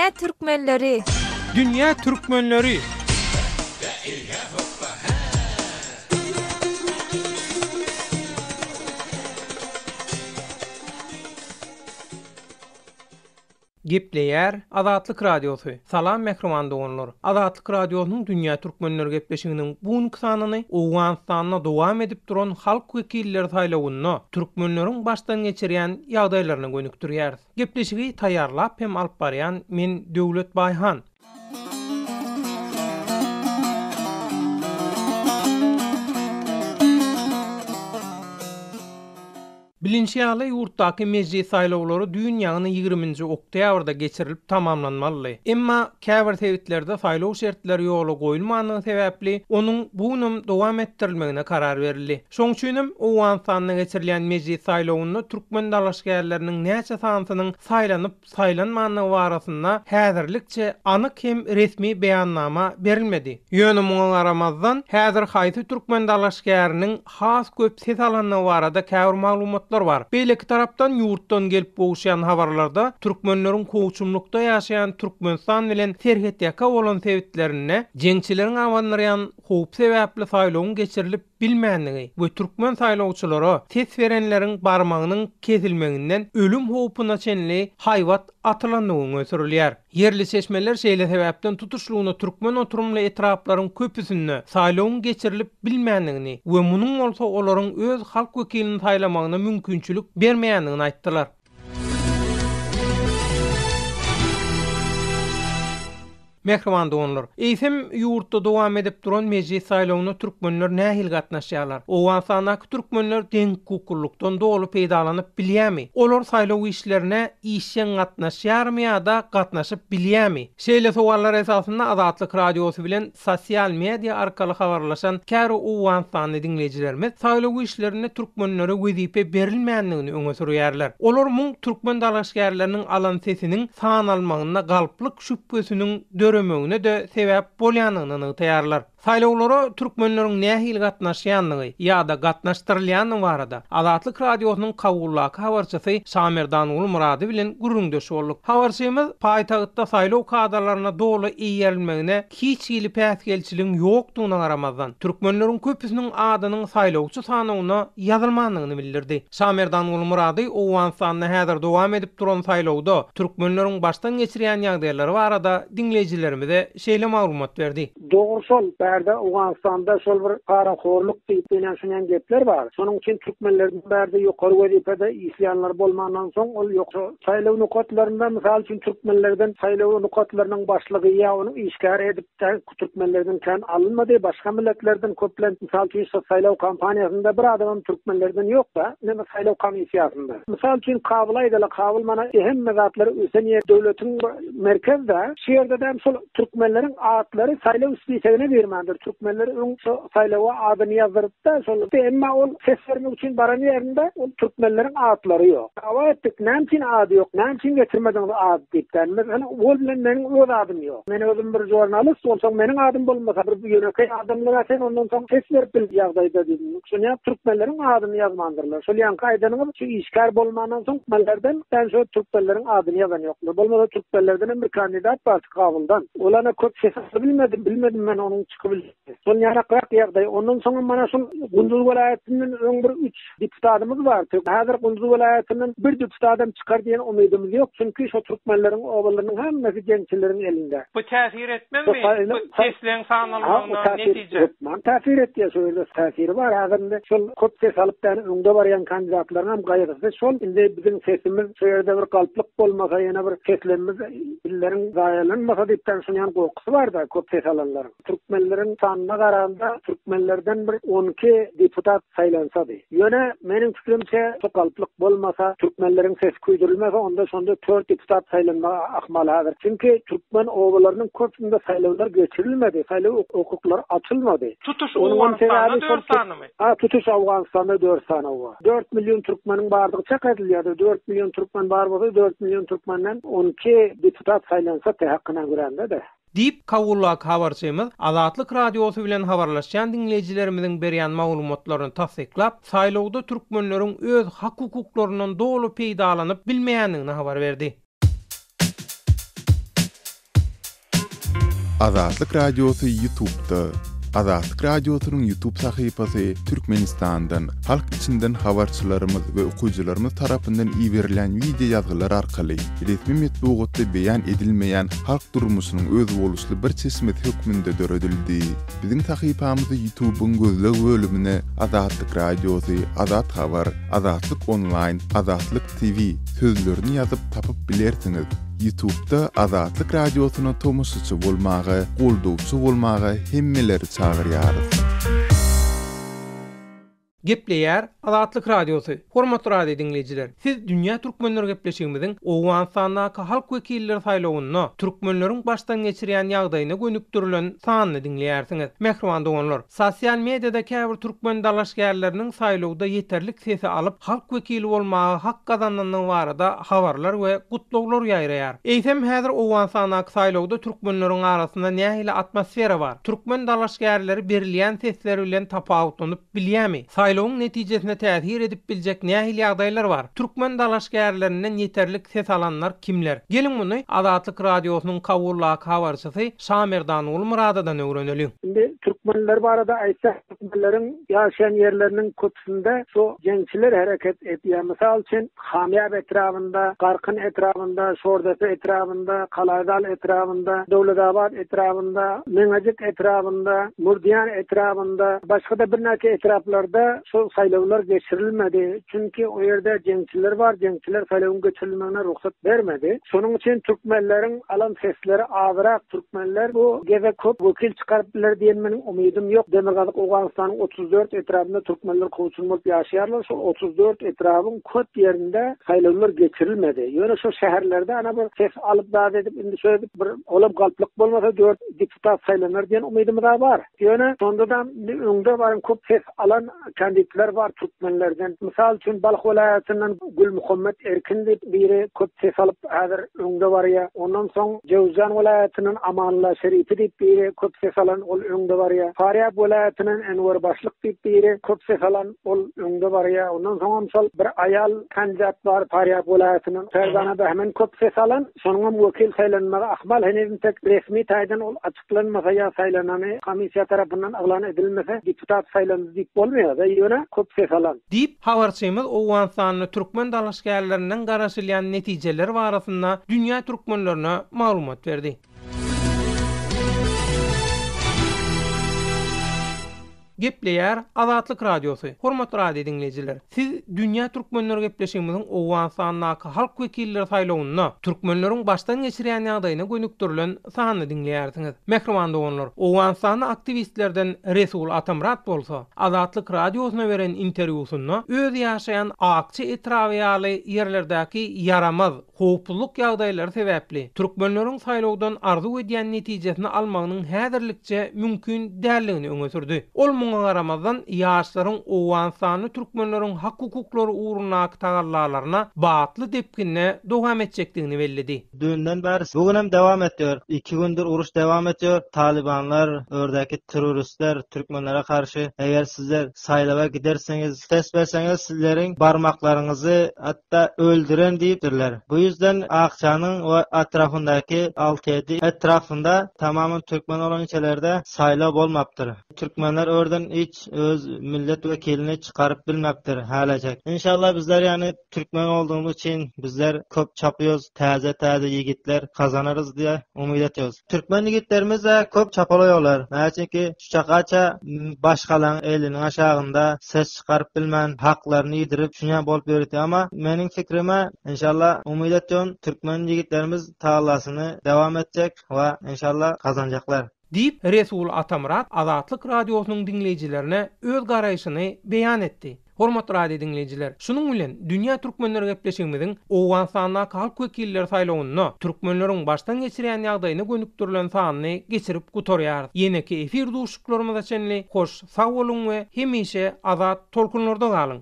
Dünýä türkmenleri! Dünýä türkmenleri! Gepleýär Azatlyk Radiosy. Salam mähriban doganlar! Azatlyk Radiosynyň Dünýä Türkmenleri gepleşiginiň bu günki sanyny Owganystanda dowam edip duran halk wekilleri saýlawynda türkmenleriň başdan geçirýän ýagdaýlaryna gönükdirýäris. Gepleşigi taýýarlap hem alyp barýan men Döwlet Baýhan. Bilinşi ýaly, ýurtdaky mejlis saýlawlary düýn ýagny ýigriminji oktýabrda geçirilip tamamlanmalydy. Emma käbir sebitlerde saýlaw şertleri ýola goýulmandygy sebäpli, onuň bu günem dowam etdirilmegine karar berildi. Şoň üçinem Owganystanda geçirilýän mejlis saýlawynda türkmen dalaşgärleriniň näçe sanysynyň saýlanyp saýlanmandygy barasynda häzirlikçe anyk hem resmi beýannama berilmedi. Ýöne muňa garamazdan, häzir haýsy türkmen dalaşgäriniň has köp ses alandygy barada käbir maglumatlar bar. Beýleki tarapdan, ýurtdan gelip gowuşýan habarlarda türkmenleriň kowçumlykda ýaşaýan Türkmenistan bilen serhetýaka bolan sebitlerinde jeňçileriň abandyrýan howpy sebäpli saýlawyň geçirilip bilmändigi we türkmen saýlawçylara ses berenleriň barmagynyň kesilmeginden ölüm howpuna çenli haýbat atylandygy öňe sürülýär. Ýerli çeşmeler şeýle sebäpden tutuşlygyna türkmen oturymly etraplaryň köpüsinde saýlawyň geçirilip bilmändigini we munuň bolsa olaryň öz halk wekilini saýlamagyna mümkinçilik bermeýändigini aýtdylar. Mähriban doganlar! Eýsem, ýurtda dowam edip duran mejlis saýlawyna türkmenler nähili gatnaşýarlar? Owganystandaky türkmenler deňhukuklylykdan doly peýdalanyp bilýärmi? Olar saýlaw işlerine işjeň gatnaşýarmy ýa-da gatnaşyp bilýärmi? Şeýle sowallar esasynda Azatlyk Radiosy bilen sosial media arkaly habarlaşan käbir owganystanly diňleýjilerimiz saýlaw işlerinde türkmenlere wezipe berilmändigini öňe sürýärler. Olar muň türkmen dalaşgärleriniň alan sesiniň sanalmagynda galplyk şübhesiniň döremegine-de sebäp bolýandygyny nygtaýarlar. Saýlawlara türkmenleriň nähili gatnaşýandygy ýa-da gatnaşdyrylýandygy barada Azatlyk Radiosynyň Kabuldaky habarçysy Şamerdanguly Myrady bilen gürrüňdeş bolduk. Habarçymyz paýtagtda saýlaw kadalaryna doly eýerilmegine hiç hili päsgelçiligiň ýokdugyna garamazdan, türkmenleriň köpüsiniň adynyň saýlawçy sanawyna ýazylmandygyny bildirdi. Şamerdanguly Myrady Owganystanda häzir dowam edip duran saýlawda türkmenleriň başdan geçirýän ýagdaýlary barada diňleýjilerimize şeýle maglumat berdi. Dogry şol, bärde Owganystanda şol bir parahorluk diýip ýönen şunýan gepler bar. Şonuň üçin türkmenlerden bärde ýokary wezipede işleýänler bolmandan soň ol ýoksa saýlaw nokatlarynda mysal üçin türkmenlerden saýlaw nokatlarynyň başlygy ýa onuň işgäri edip türkmenlerden kän alynmady başga milletlerden köplenç mysal üçin şo saýlaw kampaniýasynda bir adamam türkmenlerden ýokda neme saýlaw komissiýasynda. Mysal üçin Kabyla aýdaly Kabyl mana hemme zatlar ösen ýer döwletiň merkezde şu ýerdedem şol Türkmenleriň atlary saýlaw spisegine girmändir. Türkmenler öň şo saýlawa adyny ýazdyrypda şol emma ol ses bermek üçin baran ýerinde ol türkmenleriň atlary ýok. Dawa etdik näme üçin ady ýok näme üçin getirmediňiz ady diýip däl. Meselem ol bilen meniň öz adym ýok. Men özüm bir žurnalist onsoň meniň adym bolmasa bir ýönekeý adamlara sen ondan soň ses berip bil ýagdaýda diýdim. Şonýa türkmenleriň adyny ýazmandyrlar. Şol ýaňky aýdanyňyz şu işgär bolmandan soň türkmenlerden sen şo türkmenleriň adyny ýazan ýoklar. Bolmasa türkmenlerdenem bir kandidat bar Kabuldan. Ol ana köp ses alyp bilmedi, bilmedim men onuň çykyp bilmedi. Şol ýanakrak ýagdaý. Ondan soňam mana şul Gunduz welaýatyndan öň bir üç deputatymyz bardy. Häzir Gunduz welaýatyndan bir deputatam çykar diýen umydymyz ýok. Çünki şo türkmenleriň obalarynyň hemmesi jeňçileriň elinde. Bu täsir etmezmi bu sesleň sanalmagyna netije? Hökman täsir etýär. Şo ýerde täsiri bar. Häzir indi şol köp ses alyp däne öňde barýan kandidatlaryňam gaýgysy şol. Indi biziň sesimiz şo ýerde bir galplyk bolmasa ýene bir seslerimiz Dilleriň zaýalanmasa diýipden şunýan gorkusy barda köp ses alanlaryň. Türkmenleriň sanyna garanda türkmenlerden bir 12 deputat saýlansady. Ýöne meniň pikirimçe şu galplyk bolmasa, türkmenleriň sesi küýdürilmese onda şonda 4 deputat saýlanmagy ahmal häzir. Çünki türkmen obalarynyň köpüsinde saýlawlar geçirilmedi, saýlaw hukuklary açylmady. Tutuş Owganystanda 4 sanymy? Ha tutuş Owganystanda 4 sany oba. 4 million türkmeniň bardygy çak edilýärdi. 4 million türkmen bar bolsa 4 million türkmenden 12 deputat saýlansa te hakyna görände-de. Diýip, Kabuldaky habarçymyz Azatlyk Radiosy bilen habarlaşýan diňleýjilerimiziň berýän maglumatlaryny tassyklap, saýlawda türkmenleriň öz hak-hukuklaryndan doly peýdalanyp bilmeýändigini habar berdi. Azatlyk Radiosy Ýutubda. Azatlyk Radiosynyň Ýutub sahypasy Türkmenistandan, halk içinden habarçylarymyz we okyjylarymyz tarapyndan iberilýän wideo ýazgylar arkaly resmi metbugatda beýan edilmeýän halk durmuşynyň özboluşly bir çeşmesi hökmünde döredildi. Biziň sahypamyzy Ýutubyň gözleg bölümine Azatlyk Radiosy, Azat Habar, Azatlyk Onlaýn, Azatlyk TV sözlerini ýazyp tapyp bilersiňiz. Ýutubda Azatlyk Radiosyna tomaşaçy bolmaga, goldawçy bolmaga hemmeleri çagyrýarys. Gepleýär Azatlyk Radiosy, Hormatly radio diňleýjiler, siz Dünýä Türkmenleri gepleşigimiziň Owganystandaky halk wekilleri saýlawynda türkmenleriň başdan geçirýän ýagdaýyna gönükdirilen sanyny diňleýärsiňiz. Mähriban doganlar, sosial mediada käbir türkmen dalaşgärleriniň saýlawda ýeterlik sesi alyp, halk wekili bolmaga hak gazanandygy barada habarlar we gutlaglar ýaýraýar. Eýsem, häzir Owganystandaky saýlawda türkmenleriň arasynda nähili atmosfera bar? Türkmen dalaşgärleri berilýän sesler bilen tapawutlanyp bilýärmi? Saýlawyň netijesine täsir edip biljek nähili ýagdaýlar bar? Türkmen dalaşgärlerinden ýeterlik ses alanlar kimler? Geliň muny Azatlyk Radiosynyň Kabuldaky habarçysy Şamerdan Gulmyradadan öwreneliň. Indi türkmenler barada aýtsak, türkmenleriň ýaşaýan ýerleriniň köpüsinde şu jeňçiler hereket edýär. Mysal üçin, Hamýap etrabynda, Garkyn etrabynda, Şordepe etrabynda, Kalaýzal etrabynda, Döwletabat etrabynda, Meňejik etrabynda, Murdiýan etrabynda, başga-da birnäçe etraplarda şol saýlawlar geçirilmedi. Çünki o ýerde jeňçiler bar, jeňçiler saýlawyň geçirilmegine rugsat bermedi. Şonuň üçin türkmenleriň alan sesleri azrak. Türkmenler bu gezek köp wekil çykaryp biler diýen meniň umydym ýok. Demirgazyk Owganystanyň 34 etrabynda türkmenler kowçum bolup ýaşaýarlar. Şol 34 etrabyň köp ýerinde saýlawlar geçirilmedi. Ýöne şo şäherlerde ana bir ses alyp zat edip indi şeýdip bir olam galplyk bolmasa dört deputat saýlanar diýen umydymyz-a bar. Ýöne şonda-da indi öňde baran köp ses alan kandidler bar türkmenlerden. Mysal üçin Balh welaýatyndan Gülmuhammet Erkin diýip biri köp ses alyp häzir öňde barýar. Ondan soň Jöwüzjan welaýatyndan Amanullah Şeripi diýip biri köp ses alan ol öňde barýar. Farýab welaýatyndan Enwer Başlyk diýip biri köp ses alan ol öňde barýar. Ondan soňam şol bir aýal kandidat bar Farýab welaýatyndan Ferzana Behmen köp ses alan. Şonuňam wekil saýlanmagy ahmal heniz entek resmi taýdan ol açyklanmasa ýa saýlanany komissiýa tarapyndan yglan edilmese deputat saýlandy diýip bolmaýar-da, ýöne köp ses alan. Diýip, habarçymyz Owganystanda türkmen dalaşgärlerinden garaşylýan netijeler barasynda dünýä türkmenlerine maglumat berdi. Gepleýär Azatlyk Radiosy, Hormatly radio diňleýjiler! Siz Dünýä Türkmenleri gepleşigimiziň Owganystandaky halk wekilleri saýlawynda türkmenleriň başdan geçirýän ýagdaýyna gönükdirilen sanyny diňleýärsiňiz. Mähriban doganlar, Owganystanly aktiwistlerden Resul Atamyrat bolsa, Azatlyk Radiosyna beren interwýusynda öz ýaşaýan Akça etraby ýaly ýerlerdäki ýaramaz, Howpsuzlyk ýagdaýlary sebäpli, türkmenleriň saýlawdan arzuw edýän netijesini almagynyň häzirlikçe mümkin däldigini öňe sürdi. Ol muňa garamazdan, ýaşlaryň owganystanly türkmenleriň hak-hukuklary ugrundaky tagallalaryna batly depginde dowam etjekdigini belledi. Dünden bäri bu günem dewam etýär. Iki gündür uruş dewam etýär. Talybanlar, ördäki terroristler türkmenlere garşy eger sizler saýlawa gidersiňiz, ses berseňiz sizleriň barmaklaryňyzy hatda öldüren diýipdirler. Bu ýüzden Akjanyň we atrafyndaky alty-ýedi etrapynda tamamen türkmen bolan ilçelerde saýlaw bolmapdyr. Türkmenler örden hiç öz millet wekilini çykaryp bilmepdir hälejek. Inşallah bizler ýany Türkmen olduğumuz üçin bizler köp çapýoz täze täze ýigitler gazanarys diýe umyt etýoz. Türkmen ýigitlerimiz de köp çapalaýarlar. Näme üçinki şu çakaça başgalaň eliniň aşagynda ses çykaryp bilmän haklaryny ýidirip şunýa bolup ýörüti ama meniň fikrime inşallah umyt etýon türkmen ýigitlerimiz tagallasyny dewam etjek we inşallah gazanjaklar. Diýip, Resul Atamyrat Azatlyk Radiosynyň diňleýjilerine öz garaýşyny beýan etdi. Hormatly radio diňleýjiler, şunuň bilen Dünýä Türkmenleri gepleşigimiziň Owganystandaky halk wekilleri saýlawynda türkmenleriň başdan geçirýän ýagdaýyna gönükdirilen sanyny geçirip gutarýarys. Ýeneki efir duşuşyklarymyza çenli hoş sag boluň we hemişe azat tolkunlarda galyň!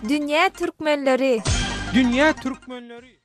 Dünýä türkmenleri! Dünýä türkmenleri!